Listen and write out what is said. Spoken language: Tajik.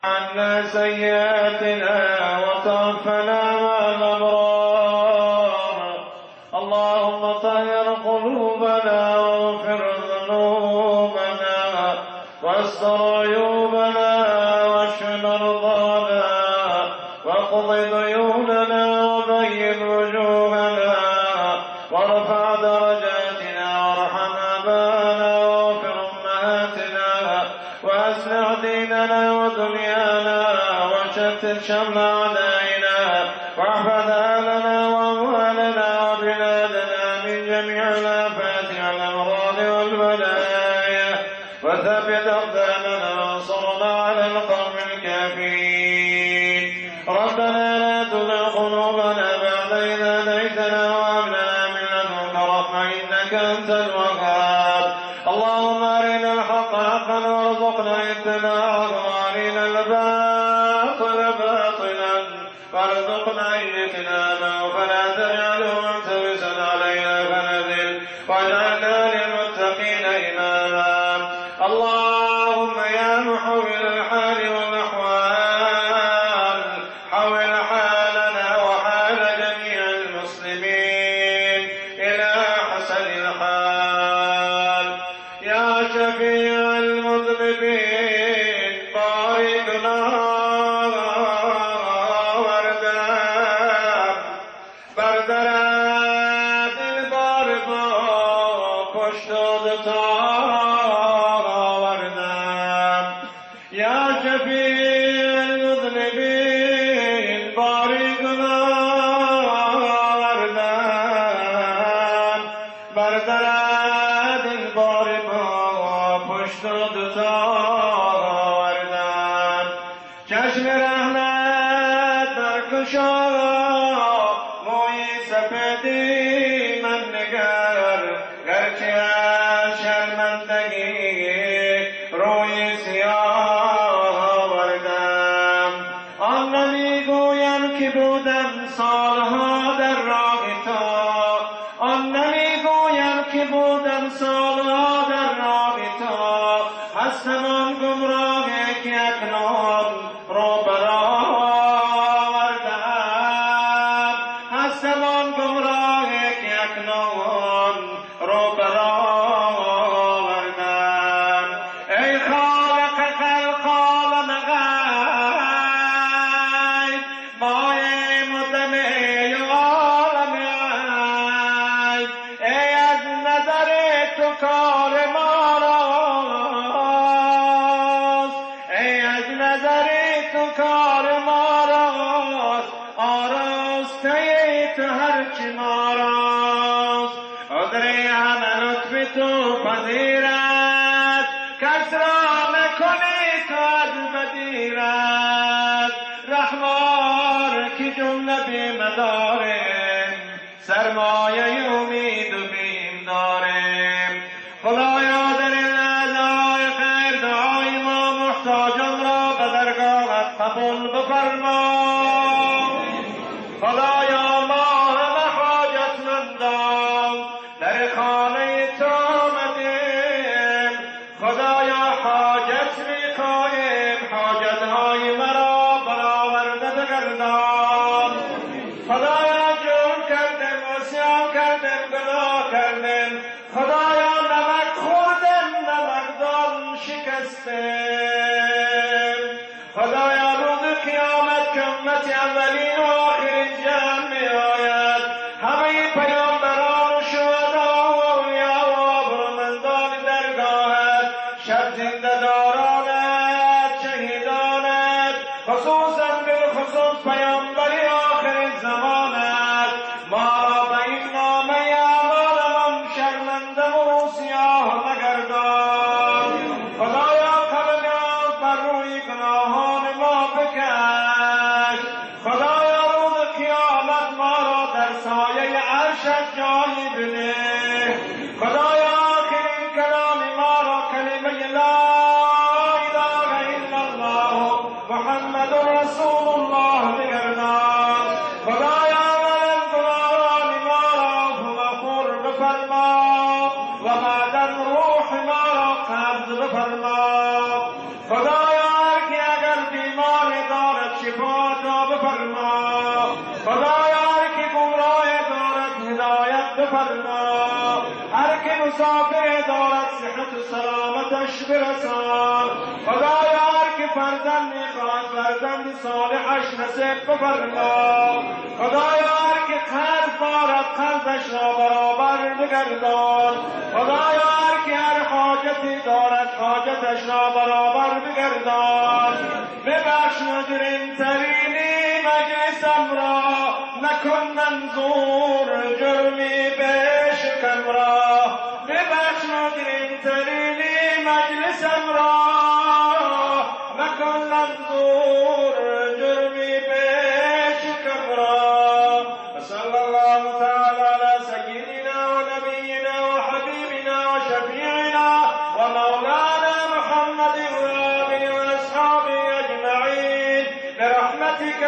عنا سيئاتنا وتوفنا مع الأبرار. اللهم طهر قلوبنا واغفر ذنوبنا واستر عيوبنا واشف مرضانا واقض ديوننا وبين وجوهنا وارفع درجاتنا وارحم آباءنا واغفر أمهاتنا وأصلح ديننا ودنيانا وشتت شمل أعدائنا واحفظ أهلنا وأموالنا وبلادنا من جميع الآفات والأمراض والبلايا وثبت أقدامنا وانصرنا على القوم الكافرين. ربنا لا تزغ قلوبنا بعد إذ هديتنا وهب لنا من لدنك رحمة إنك أنت الوهاب. اللهم أرنا الحق حقا وارزقنا اتباعه وأرنا الباطل باطلا وارزقنا اجتنابه فلا تجعله ملتبسا علينا فنذل واجعلنا للمتقين إماما. اللهم يا محول الحال والأحوال حول حالنا وحال جميع المسلمين إلى حسن الحال. يا شفيع المذنبين باركنا وردم بردرد البار با پشت آوردم. يا شفيع المذنبين باركنا وردم بردرد البار با پشت آوردم. چشم رحمت برکشا موی سفیدی من نگر گرچه از شرمندگی روی سیاه آوردم. آن نمیگویم که بودم سالها در راه تو، آن نمیگویم که بودم سالها در راه تو، هستم آن گمراه که اکنون رو برآوردم، هستم آن گمراه که اکنون رو برآوردم. ای خالق خلق عالم غیب مایه مدمه عالم عیب، ای از نظر تو کار ما راست، ای از نظر تو کار ما راست، آراسته تو هرچی ما راست. عذر همه لطف تو پذیرد کس را نکنی تو از بدیرد. رحمار که جمله بیم داریم سرمایه امید و بیم داریم. خدایا در این لحظه‌های خیر دعای ما محتاجان را به درگاهت قبول بفرما. خدایا ما همه حاجتمندان در خانه تو آمدیم، خدایا حاجت می‌خواهیم، حاجتهای مرا برآورده بگردان. خدایا جرم کردم، عصیان کردم، گناه کردم، خدایا نمک خوردم، نمکدان شکستم. خدایا روز قیامت که امت اولین و آخرین جمع می آید، همه پیامبران و شهدا و اولیا و آبرومندان درگاهت، شب زنده دارانت، شهیدانت، خصوصا بالخصوص پیامبر آخر زمانت، ما را به این نامه اعمالمان شرمنده و سیاه مگردان. خدایا قلم بر روی گناهان ما بکش. خدایا روز قیامت ما را در سایه عرشت جایی بده. خدایا آخرین کلام ما را کلمه لا اله الا الله محمد رسول الله بگردان. خدایا اولا گناهان ما را مغفور بفرما و بعدا روح ما را قبض بفرما. خدایا هر کی اگر بیمار بفرما. خدایا هر که گمراه دارد هدایت بفرما، هر که مسافر دارد صحت و سلامتش برسان. خدایا هر که فرزند میخواهد فرزند صالحش نصیب بفرما. خدایا هر که قرض دارد قرضش را برابر بگردان. خدایا هر که هر حاجتی دارد حاجتش را برابر بگردان. ببخش مجرم ترین مجلسم را، نکن منظور جرمی بشکم را. ببخش مجرم ترین مجلسم را، نکن منظور جرمی بشکم را. صلی الله تعالی علی سیدنا و نبینا و حبیبنا و شفیعنا و مولانا محمد و آله و اصحابه اجمعین برحمتك